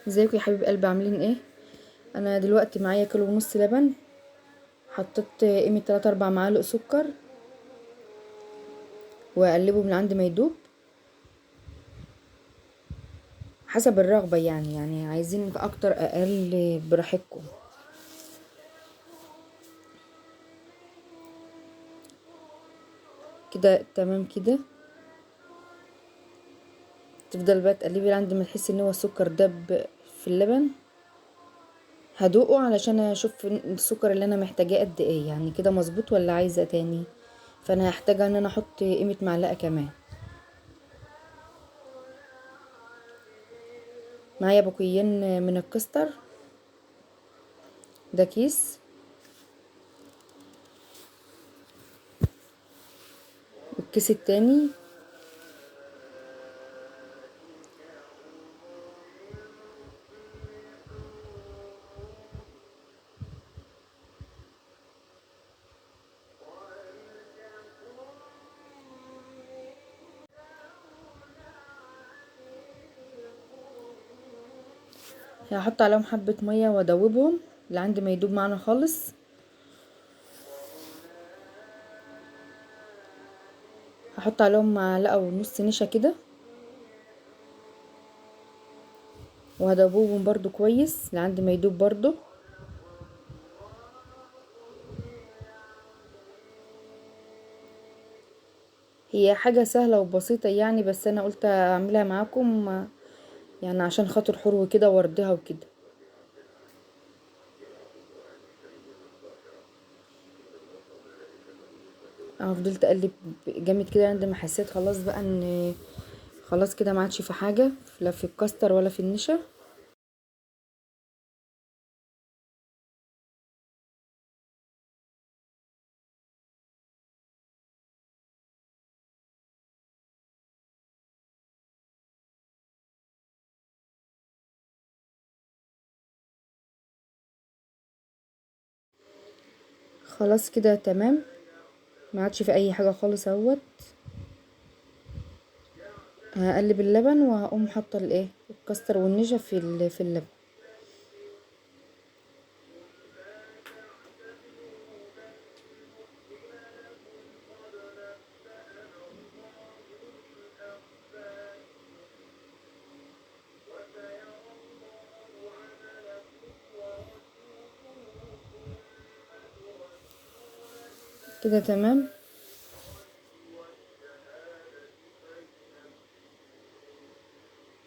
ازيكم يا حبيب قلبي، عاملين ايه؟ انا دلوقتي معايا 1.5 كيلو لبن، حطيت قيمة 3 4 معالق سكر، واقلبه من عند ما يدوب حسب الرغبة، يعني عايزين اكتر اقل براحتكم. كده تمام. كده تفضل بقى تقلبي لعند ما تحسي ان هو السكر دب في اللبن. هدوقه علشان اشوف السكر اللي انا محتاجاه قد ايه، يعني كده مظبوط ولا عايزه تاني. فانا هحتاج ان انا احط قيمة معلقه كمان. معايا بقيين من الكاستر، ده كيس، والكيس التاني، هحط عليهم حبة مية وادوبهم لعند ما يدوب معانا خالص. هحط عليهم 1.5 معلقة نشا كده، وهدوبهم برضو كويس لعند ما يدوب برضو. هي حاجة سهلة وبسيطة يعني، بس انا قلت اعملها معاكم يعني عشان خاطر حور وكده وارضيها وكده. انا فضلت اقلب جامد كده عند ما حسيت خلاص بقى ان خلاص كده ما عادش في حاجة، لا في الكاستر ولا في النشا. خلاص كده تمام، ما عادش في اي حاجة خالص اهوت. هقلب اللبن وهقوم حاطه الايه الكاستر والنشا في اللبن. كده تمام.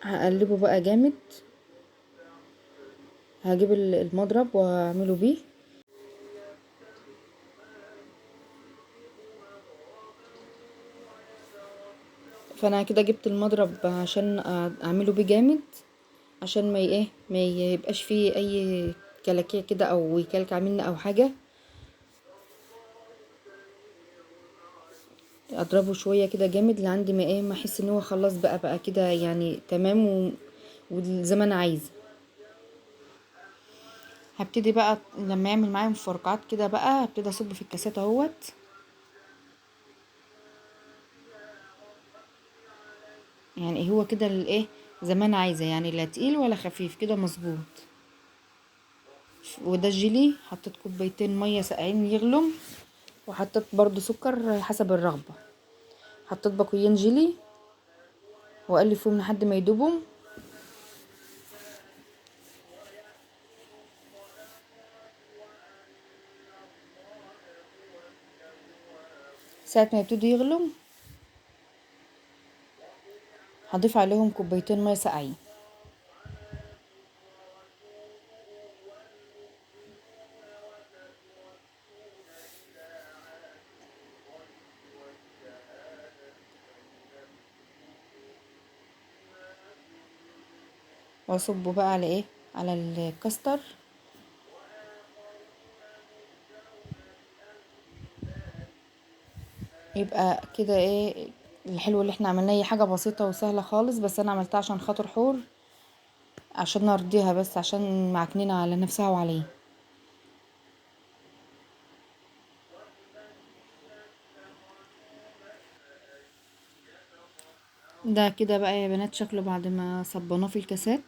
هقلبه بقى جامد، هجيب المضرب وهعمله بيه. فانا كده جبت المضرب عشان اعمله بيه جامد، عشان ما يبقاش فيه اي كلاكيع كده او يكلكع مني او حاجة. اضربه شوية كده جامد لعند ما ما احس ان هو خلاص بقى كده يعني تمام وزي ما انا عايزه. هبتدي بقى لما يعمل معايا مفرقعات كده بقى هبتدي اصب في الكاسات اهوت. يعني هو كده الايه زي ما انا عايزه، يعني لا تقيل ولا خفيف كده مظبوط. وده الجيلي، حطيت 2 كوباية مية ساقعين يغلم، وحطيت برضو سكر حسب الرغبة. حطيت باكوين جيلي واقلب فيهم لحد ما يدوبوا. ساعة ما يبتدوا يغلوا هضيف عليهم 2 كوباية مية ساقعين. واصبه بقى على ايه، على الكاستر. يبقى كده ايه الحلو اللي احنا عملناه. هي حاجة بسيطة وسهلة خالص، بس انا عملتها عشان خاطر حور، عشان نرضيها بس، عشان معكنينه على نفسها وعليه. ده كده بقى يا بنات شكله بعد ما صبناه في الكاسات.